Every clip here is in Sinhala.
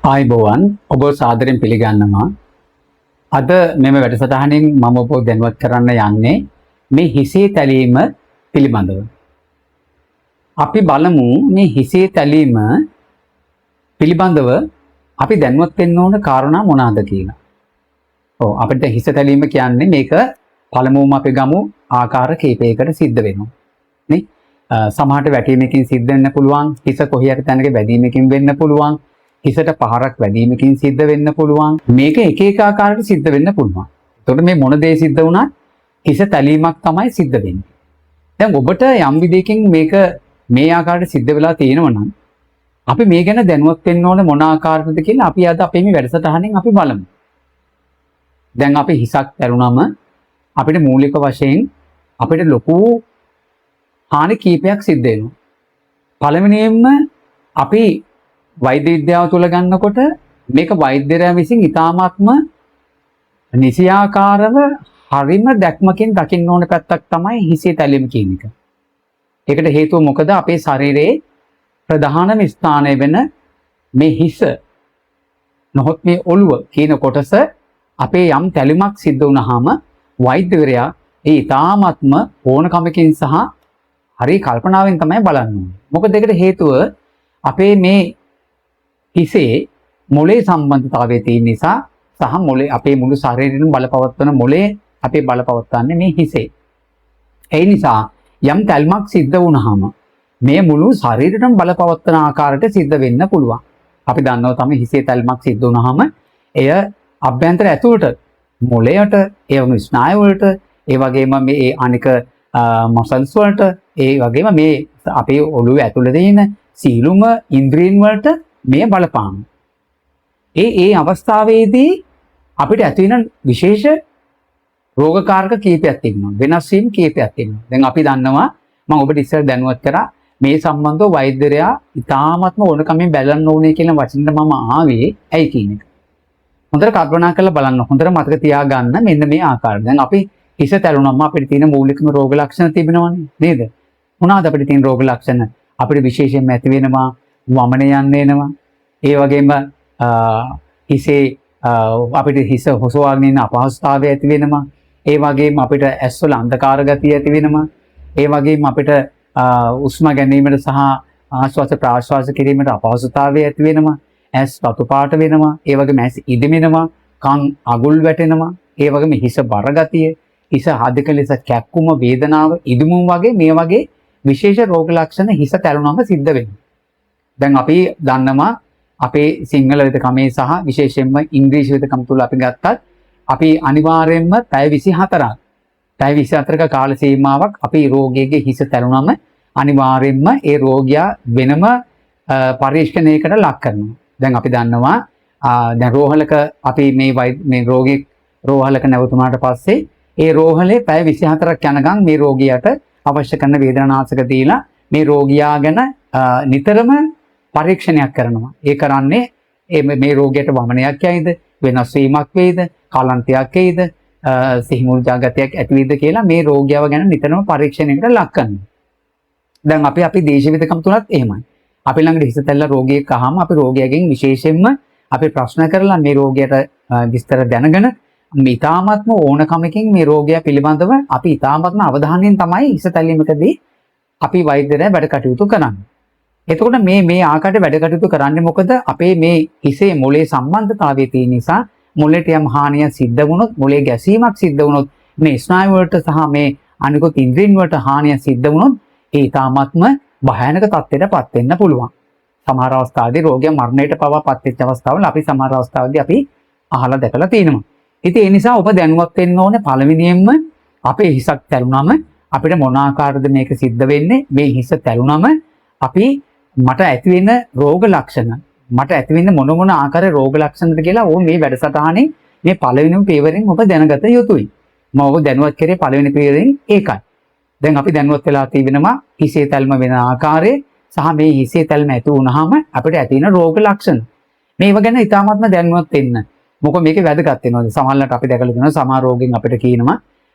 ආයුබෝවන්, ඔබ සාදරයෙන් පිළිගන්නවා. අද මෙම වැඩසටහනින් මම ඔබ දැනුවත් කරන්න යන්නේ මේ හිසේ තැලීම පිළිබඳව. අපි බලමු මේ හිසේ තැලීම පිළිබඳව අපි දැනුවත් වෙන්න ඕන කාරණා මොනවාද කියලා. ඔව්, අපිට හිස තැලීම කියන්නේ මේක පළමුවම අපි ගමු ආකාර කීපයකට සිද්ධ වෙනවා. නේ? සමහරට වැටීමකින් සිද්ධ වෙන්න පුළුවන්, හිස කොහේ හරි තැනක වැදීමකින් වෙන්න පුළුවන්, හිසට පහරක් වැදීමකින් සිද්ධ වෙන්න පුළුවන්. මේක එක එක ආකාරයට සිද්ධ වෙන්න පුළුවන්. එතකොට මේ මොන දේ සිද්ධ වුණත් හිස තැලීමක් තමයි සිද්ධ වෙන්නේ. දැන් ඔබට යම් විදියකින් මේක මේ ආකාරයට සිද්ධ වෙලා තියෙනවා නම් අපි මේ ගැන දැනුවත් වෙන්න ඕනේ මොන ආකාරයකද කියලා අපි අද අපේ මේ වැඩසටහනෙන් අපි බලමු. දැන් අපි හිසක් තැරුණම අපිට මූලික වශයෙන් අපිට ලොකු හානි කීපයක් සිද්ධ වෙනවා. පළවෙනියෙන්ම අපි වෛද්‍ය විද්‍යාව තුළ ගන්නකොට මේක වෛද්‍යරයා විසින් ඉතාමත්ම නිසියාකාරව හරිම දැක්මකින් දකින්න ඕන පැත්තක් තමයි හිසේ තැලීම කියන එක. ඒකට හේතුව මොකද, අපේ ශරීරයේ ප්‍රධානම ස්ථානය වෙන මේ හිස නොහොත් මේ ඔළුව කියන කොටස අපේ යම් තැලීමක් සිද්ධ වුණාම වෛද්‍යවරයා ඒ ඉතාමත්ම ඕනකමකින් සහ හරි කල්පනාවෙන් තමයි බලන්න ඕනේ. මොකද ඒකට හේතුව අපේ මේ හිසේ මොලේ සම්බන්ධතාවය තියෙන නිසා සහ මොලේ අපේ මුළු ශරීරෙම බලපවත්වන මොලේ අපේ බලපවත්වන්නේ මේ හිසේ. ඒ නිසා යම් තැල්මක් සිද්ධ වුණාම මේ මුළු ශරීරෙටම බලපවත්වන ආකාරයට සිද්ධ වෙන්න පුළුවන්. අපි දන්නවා තමයි හිසේ තැල්මක් සිද්ධ වුණාම එය අභ්‍යන්තර ඇතුළට මොලයට, ඒ වගේම ස්නායු වලට, ඒ වගේම මේ අනික මසල්ස් වලට, ඒ වගේම මේ අපේ ඔළුවේ ඇතුළේ තියෙන සියලුම ඉන්ද්‍රියන් වලට මේ බලපානවා. ඒ ඒ අවස්ථාවේදී අපිට ඇති වෙන විශේෂ රෝගකාරක කීපයක් තිබෙනවා. වෙනස් වීම් කීපයක් තිබෙනවා. දැන් අපි දන්නවා, මම ඔබට ඉස්සර දැනුවත් කරා, මේ සම්බන්ධව වෛද්‍යරයා ඉතාමත්ම ඕනකමින් බලන්න ඕනේ කියන වචනෙට මම ආවේ ඇයි කියන එක. හොඳට කල්පනා කරලා බලන්න, හොඳට මතක තියාගන්න මෙන්න මේ ආකාරය. දැන් අපි හිස තැළුනම අපිට තියෙන මූලිකම රෝග ලක්ෂණ තිබෙනවනේ නේද? මොනවාද අපිට තියෙන රෝග ලක්ෂණ? අපිට විශේෂයෙන්ම ඇති වෙනවා වමන යන්න එනවා. ඒ වගේම හිසේ අපිට හිස හොසවාගෙන ඉන්න අපහසුතාවය ඇති වෙනවා. ඒ වගේම අපිට ඇස්වල අන්ධකාර ගතිය ඇති වෙනවා. ඒ වගේම අපිට හුස්ම ගැනීමට සහ ආශ්වාස ප්‍රාශ්වාස කිරීමට අපහසුතාවය ඇති වෙනවා. ඇස් රතු පාට වෙනවා. ඒ වගේම ඇස් ඉදිමෙනවා. කන් අගුල් වැටෙනවා. ඒ වගේම හිස බර ගතිය, හිස අධික ලෙස කැක්කුම, වේදනාව, ඉදිමුම් වගේ මේ වගේ විශේෂ රෝග ලක්ෂණ හිස තැළුනම සිද්ධ වෙනවා. දැන් අපි දන්නවා අපේ සිංහල වෙදකමේ සහ විශේෂයෙන්ම ඉංග්‍රීසි වෙදකම තුල අපි ගත්තත් අපි අනිවාර්යයෙන්ම පැය 24ක්, පැය 24ක කාල සීමාවක් අපි රෝගියෙක්ගේ හිස තැළුනම අනිවාර්යයෙන්ම ඒ රෝගියා වෙනම පරීක්ෂණයකට ලක් කරනවා. දැන් අපි දන්නවා, දැන් රෝහලක අපි මේ මේ රෝගියෙක් රෝහලක නැවතුනාට පස්සේ ඒ රෝහලේ පැය 24ක් යනකම් මේ රෝගියාට අවශ්‍ය කරන වේදනානාශක දීලා මේ රෝගියා ගැන නිතරම පරීක්ෂණයක් කරනවා. ඒ කරන්නේ ඒ මේ රෝගියාට වමනයක් යයිද, වෙනස් වීමක් වෙයිද, කලන්තයක් එයිද, සිහිමුර්ජා ගතියක් ඇති වෙයිද කියලා මේ රෝගියාව ගැන නිතරම පරීක්ෂණයකට ලක් කරනවා. දැන් අපි අපි දේශීය වෙදකම් තුනත් එහෙමයි. අපි ළඟට හිස තැල්ල රෝගියෙක් අහම අපි රෝගියාගෙන් විශේෂයෙන්ම අපි ප්‍රශ්න කරලා මේ රෝගියාට විස්තර දැනගෙන මේ ඉතාමත්ම ඕනකමකින් මේ රෝගියා පිළිබඳව අපි ඉතාමත්ම අවධානයෙන් තමයි හිස තැලීමකදී අපි වෛද්‍යවරයා වැඩ කටයුතු කරන්නේ. එතකොට මේ මේ ආකාරයට වැඩ කටයුතු කරන්නේ මොකද, අපේ මේ හිසේ මොලේ සම්බන්ධතාවය තියෙන නිසා මොලේට යම් හානියක් සිද්ධ වුණොත්, මොලේ ගැසීමක් සිද්ධ වුණොත්, මේ ස්නායු වලට සහ මේ අනිකුත් ඉන්ද්‍රියන් වලට හානියක් සිද්ධ වුණොත් ඒ ඉතාමත්ම භයානක තත්ත්වයට පත් වෙන්න පුළුවන්. සමහර අවස්ථාවේදී රෝගියා මරණයට පවා පත් වෙච්ච අවස්ථාවල අපි සමහර අවස්ථාවලදී අපි අහලා දැකලා තියෙනවා. ඉතින් ඒ නිසා ඔබ දැනුවත් වෙන්න ඕනේ පළවෙනියෙන්ම අපේ හිසක් තැළුනම අපිට මොන ආකාරද මේක සිද්ධ වෙන්නේ, මේ හිස තැළුනම අපි මට ඇති වෙන රෝග ලක්ෂණ, මට ඇති වෙන මොන මොන ආකාරයේ රෝග ලක්ෂණද කියලා ඔබ මේ වැඩසටහනේ මේ පළවෙනිම පියවරෙන් ඔබ දැනගත යුතුයි. මම ඔබ දැනුවත් කරේ පළවෙනි පියවරෙන් ඒකයි. දැන් අපි දැනුවත් වෙලා තිබෙනවා හිසේ තැල්ම වෙන ආකාරය සහ මේ හිසේ තැල්ම ඇති වුණාම අපිට ඇති වෙන රෝග ලක්ෂණ. මේව ගැන ඉතාමත්ම දැනුවත් වෙන්න. මොකද මේක වැදගත් වෙනවා. සමහරවිට අපි දැකලා තියෙනවා සමහර රෝගීන් අපිට කියනවා,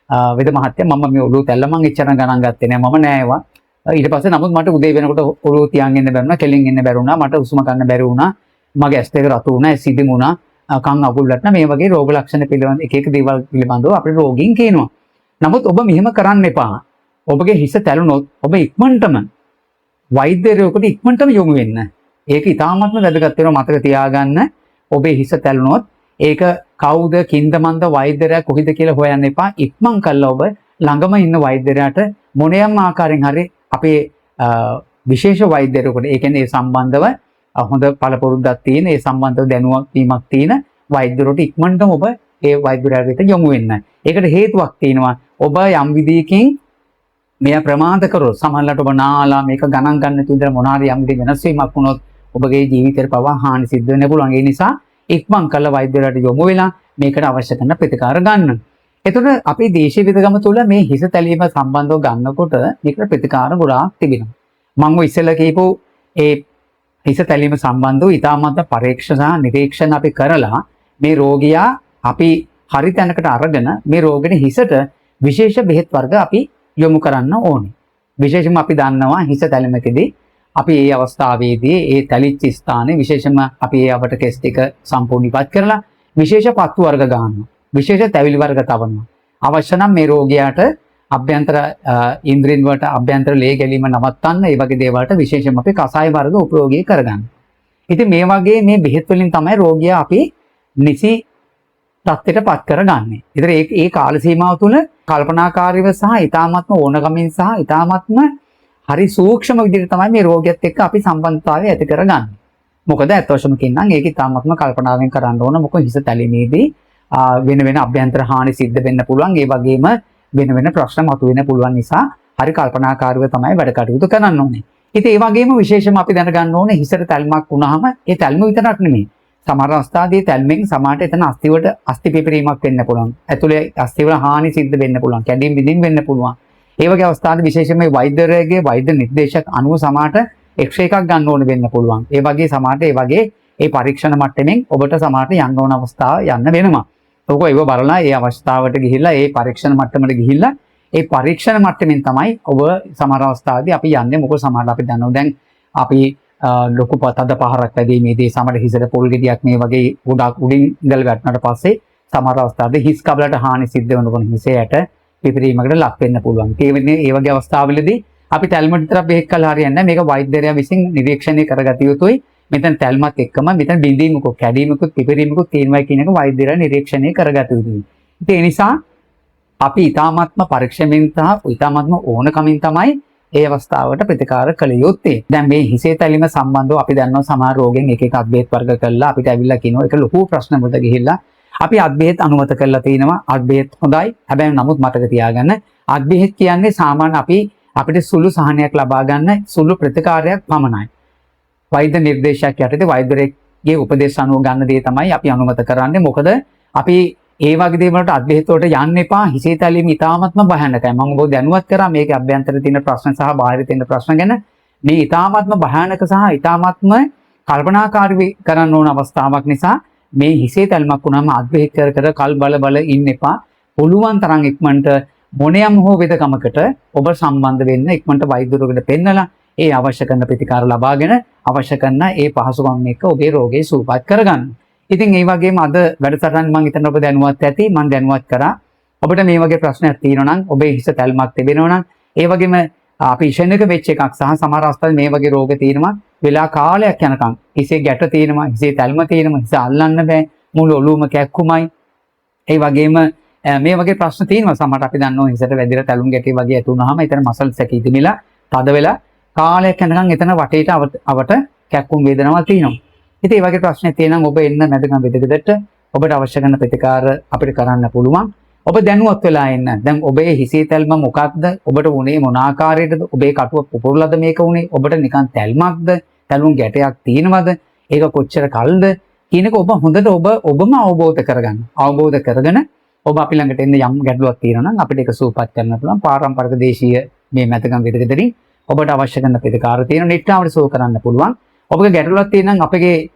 වෙද මහත්තයා, මම මේ ඔළුව තැල්ල මං එච්චර ගණන් ගත්තේ නෑ, මම නෑ ඒවා. ඊට පස්සේ නමුත් මට උදේ වෙනකොට ඔළුව තියන් ඉන්න බැරි වුණා, කෙලින් ඉන්න බැරි වුණා, මට හුස්ම ගන්න බැරි වුණා. මගේ ඇස් දෙක රතු වුණා, ඇස් ඉදිමු වුණා, කන් අගුල් වැටුණා. මේ වගේ රෝග ලක්ෂණ පිළිබඳ එක එක දේවල් පිළිබඳව අපේ රෝගීන් කියනවා. නමුත් ඔබ මෙහෙම කරන්න එපා. ඔබගේ හිස තැළුණොත් ඔබ ඉක්මනටම වෛද්‍යවරයෙකුට ඉක්මනටම යොමු වෙන්න. ඒක ඉතාමත්ම වැදගත් වෙනවා, මතක තියාගන්න. ඔබේ හිස තැළුණොත් ඒක කවුද, කින්ද මන්ද, වෛද්‍යවරයා කොහෙද කියලා හොයන්න එපා. ඉක්මන් කළා ඔබ ළඟම ඉන්න වෛද්‍යවරයාට මොනියම් ආකාරයෙන් හරි අපේ විශේෂ වෛද්‍යවරයෙකුට, ඒ කියන්නේ ඒ සම්බන්ධව හොඳ පළපුරුද්දක් තියෙන, ඒ සම්බන්ධව දැනුවත් වීමක් තියෙන වෛද්‍යවරයෙකුට ඉක්මනටම ඔබ ඒ වෛද්‍යවරයා වෙත යොමු වෙන්න. ඒකට හේතුවක් තියෙනවා. ඔබ යම් විදියකින් මෙය ප්‍රමාද කරොත්, සමහරවිට ඔබ නාලා මේක ගණන් ගන්න නැතුව ඉඳලා මොන හරි යම් විදිහේ වෙනස් වීමක් වුණොත් ඔබගේ ජීවිතේට පවා හානි සිද්ධ වෙන්න පුළුවන්. ඒ නිසා ඉක්මන් කළ වෛද්‍යවරයාට යොමු වෙලා මේකට අවශ්‍ය කරන ප්‍රතිකාර ගන්න. එතකොට අපේ දේශීය වෙදකම තුළ මේ හිස තැලීම සම්බන්ධව ගන්නකොට මේකට ප්‍රතිකාර ගොඩාක් තිබෙනවා. මම ඔය ඉස්සෙල්ලා කියපු ඒ හිස තැලීම සම්බන්ධව ඉතාමත් පරීක්ෂණ සහ නිරීක්ෂණ අපි කරලා මේ රෝගියා අපි හරි තැනකට අරගෙන මේ රෝගෙට හිසට විශේෂ බෙහෙත් වර්ග අපි යොමු කරන්න ඕනේ. විශේෂයෙන්ම අපි දන්නවා හිස තැලීමකදී අපි ඒ අවස්ථාවේදී ඒ තැලිච්ච ස්ථානයේ විශේෂයෙන්ම අපි ඒ අවට කෙස් ටික සම්පූර්ණ ඉවත් කරලා විශේෂ පත්තු වර්ග ගන්නවා. විශේෂ තැවිලි වර්ග තවනවා. අවශ්‍ය නම් මේ රෝගියාට අභ්‍යන්තර ඉන්ද්‍රියන් වලට අභ්‍යන්තර ලේ ගැලීම නවත්තන්න ඒ වගේ දේවල්ට විශේෂයෙන්ම අපි කසාය වර්ග උපයෝගී කරගන්න. ඉතින් මේ වගේ මේ බෙහෙත් වලින් තමයි රෝගියා අපි නිසි තත්ත්වයට පත් කරගන්නේ. ඒතර ඒ ඒ කාල සීමාව තුළ කල්පනාකාරීව සහ ඉතාමත්ම ඕනකමින් සහ ඉතාමත්ම හරි සූක්ෂම විදිහට තමයි මේ රෝගියත් එක්ක අපි සම්බන්ධතාවය ඇති කරගන්නේ. මොකද ඇත්ත වශයෙන්ම කියන්නම් ඒක ඉතාමත්ම කල්පනාවෙන් කරන්න ඕන. මොකද හිස තැලීමේදී වෙන වෙන අභ්‍යන්තර හානි සිද්ධ වෙන්න පුළුවන්. ඒ වගේම වෙන වෙන ප්‍රශ්න මතුවෙන්න පුළුවන් නිසා හරි කල්පනාකාරීව තමයි වැඩ කටයුතු කරන්න ඕනේ. ඉතින් ඒ වගේම විශේෂයෙන්ම අපි දැනගන්න ඕනේ හිසට තැල්මක් වුණාම ඒ තැල්ම විතරක් නෙමෙයි. සමහර අවස්ථාදී තැල්මෙන් සමහරට එතන අස්ථි වලට අස්ථි පිපිරීමක් වෙන්න පුළුවන්. ඇතුලේ අස්ථි වල හානි සිද්ධ වෙන්න පුළුවන්. කැඩීම් බිඳීම් වෙන්න පුළුවන්. ඒ වගේ අවස්ථාවලදී විශේෂයෙන්ම මේ වෛද්‍යවරයාගේ වෛද්‍ය නිර්දේශක අනුව සමහරට එක්ස්රේ එකක් ගන්න ඕන වෙන්න පුළුවන්. ඒ වගේ සමහරට ඒ වගේ ඒ පරීක්ෂණ මට්ටමින් ඔබට සමහරට යන්න ඕන අවස්ථාව යන්න වෙනවා. ඔක ඒව බලලා ඒ අවස්ථාවට ගිහිල්ලා ඒ පරීක්ෂණ මට්ටමට ගිහිල්ලා ඒ පරීක්ෂණ මට්ටමින් තමයි ඔබ සමහර අවස්ථාවේදී අපි යන්නේ. මොකද සමහරට අපි දන්නවා දැන් අපි ලොකු තද පහරක් වැදීමේදී සමහර හිසට පොල් ගෙඩියක් මේ වගේ ගොඩාක් උඩින් ඉඳලා වැටුණාට පස්සේ සමහර අවස්ථාවේදී හිස් කබලට හානි සිද්ධ වෙනකොට හිසේ ඇට පිපිරීමකට ලක් වෙන්න පුළුවන්. ඒ වෙන්නේ ඒ වගේ අවස්ථාවලදී අපි තැල්මට විතරක් බෙහෙත් කළා හරියන්නේ නැහැ. මේක වෛද්‍යවරයා විසින් නිරීක්ෂණය කරගත යුතුයි. මෙතන තැල්මත් එක්කම මෙතන බිඳීමකුත් කැඩීමකුත් පිපිරීමකුත් තියෙනවා කියන එක වෛද්‍යවරයා නිරීක්ෂණය කරගත යුතුයි. ඉතින් ඒ නිසා අපි ඉතාමත්ම පරීක්ෂණයෙන් සහ ඉතාමත්ම ඕනකමින් තමයි ඒ අවස්ථාවට ප්‍රතිකාර කළ යුත්තේ. දැන් මේ හිසේ තැලීම සම්බන්ධව අපි දන්නවා සමහර රෝගෙන් එක එක අත්බෙහෙත් වර්ග කළා අපිට ඇවිල්ලා කියනවා ඒක ලොකු ප්‍රශ්න වලට ගිහිල්ලා අපි අත්බෙහෙත් අනුමත කරලා තිනවා. අත්බෙහෙත් හොඳයි. හැබැයි නමුත් මතක තියාගන්න අත්බෙහෙත් කියන්නේ සාමාන්‍ය අපිට සුළු සහනයක් ලබා ගන්න සුළු ප්‍රතිකාරයක් පමණයි. වෛද්‍ය නිර්දේශයක් යටතේ වෛද්‍යවරයෙක්ගේ උපදෙස් අනුව ගන්න දේ තමයි අපි අනුමත කරන්නේ. මොකද අපි ඒ වගේ දේවල් වලට අත්බෙහෙත් වලට යන්න එපා. හිසේ තැලීම ඉතාමත්ම භයානකයි. මම ඔබව දැනුවත් කරා මේකේ අභ්‍යන්තරේ තියෙන ප්‍රශ්න සහ බාහිර තියෙන ප්‍රශ්න ගැන. මේ ඉතාමත්ම භයානක සහ ඉතාමත්ම කල්පනාකාරී කරන්න ඕන අවස්ථාවක් නිසා මේ හිසේ තැල්මක් වුණාම අත්බෙහෙත් කර කර කල් බල බල ඉන්න එපා. පුළුවන් තරම් ඉක්මනට මොනියම් හෝ වෙදකමකට ඔබ සම්බන්ධ වෙන්න, ඉක්මනට වෛද්‍යවරයෙකුට පෙන්නලා ඒ අවශ්‍ය කරන ප්‍රතිකාර ලබාගෙන අවශ්‍ය කරන ඒ පහසුකම් එක්ක ඔබේ රෝගේ සුවපත් කරගන්න. ඉතින් ඒ වගේම අද වැඩසටහන මම හිතන ඔබ දැනුවත් ඇති, මම දැනුවත් කරා. ඔබට මේ වගේ ප්‍රශ්නයක් තියෙනවා නම්, ඔබේ හිස තැල්මක් තිබෙනවා නම්, ඒ වගේම අපි ෂණික වෙච්ච එකක් සහ සමහර අවස්ථාවල මේ වගේ රෝග තියෙනවා වෙලා කාලයක් යනකම් හිසේ ගැට තියෙනවා, හිසේ තැල්ම තියෙනවා, හිස අල්ලන්න බෑ, මුළු ඔළුවම කැක්කුමයි. ඒ වගේම මේ වගේ ප්‍රශ්න තියෙනවා. සමහරට අපි දන්නවා හිසට වැදිලා තැලුම් ගැටේ වගේ ඇති වුනහම එතන මසල්ස් එක ඉදිමිලා තද වෙලා කාලයක් යනකම් එතන වටේට අවට කැක්කුම් වේදනාවක් තියෙනවා. ඉතින් ඒ වගේ ප්‍රශ්නයක් තියෙනවා නම් ඔබ එන්න මැදගම වෙදගෙදරට, ඔබට අවශ්‍ය කරන ප්‍රතිකාර අපිට කරන්න පුළුවන්. ඔබ දැනුවත් වෙලා එන්න. දැන් ඔබේ හිසේ තැල්ම මොකක්ද? ඔබට උනේ මොන ආකාරයකටද? ඔබේ කටුව පුපුරලද මේක උනේ? ඔබට නිකන් තැල්මක්ද? තැලුම් ගැටයක් තියෙනවද? ඒක කොච්චර කල්ද? කියන එක ඔබ හොඳට ඔබම අවබෝධ කරගන්න. අවබෝධ කරගෙන ඔබ අපි ළඟට එන්න. යම් ගැටලුවක් තියෙනවා නම් අපිට ඒක සුවපත් කරන්න පුළුවන්. පාරම්පරික දේශීය මේ මැදගම වෙදගෙදරින් ඔබට අවශ්‍ය කරන ප්‍රතිකාර තියෙනවා. නිට්ටාවට සුව කරන්න පුළුවන්. ඔබගේ ගැටලුවක් තියෙනවා නම් අපගේ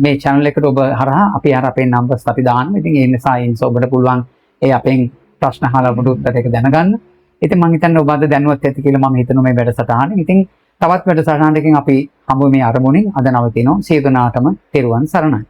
මේ channel එකට ඔබ හරහා අපි අර අපේ නම්බර්ස් අපි දානවා. ඉතින් ඒ නිසා ඔබට පුළුවන් ඒ අපෙන් ප්‍රශ්න අහලා ඔබට උත්තර එක දැනගන්න. ඉතින් මං හිතන්නේ ඔබ අද දැනුවත් ඇති කියලා මම හිතනවා මේ වැඩසටහනේ. ඉතින් තවත් වැඩසටහනකින් අපි හමු මේ අරමුණින් අද නවතිනවා. සියලු දෙනාටම තෙරුවන් සරණයි.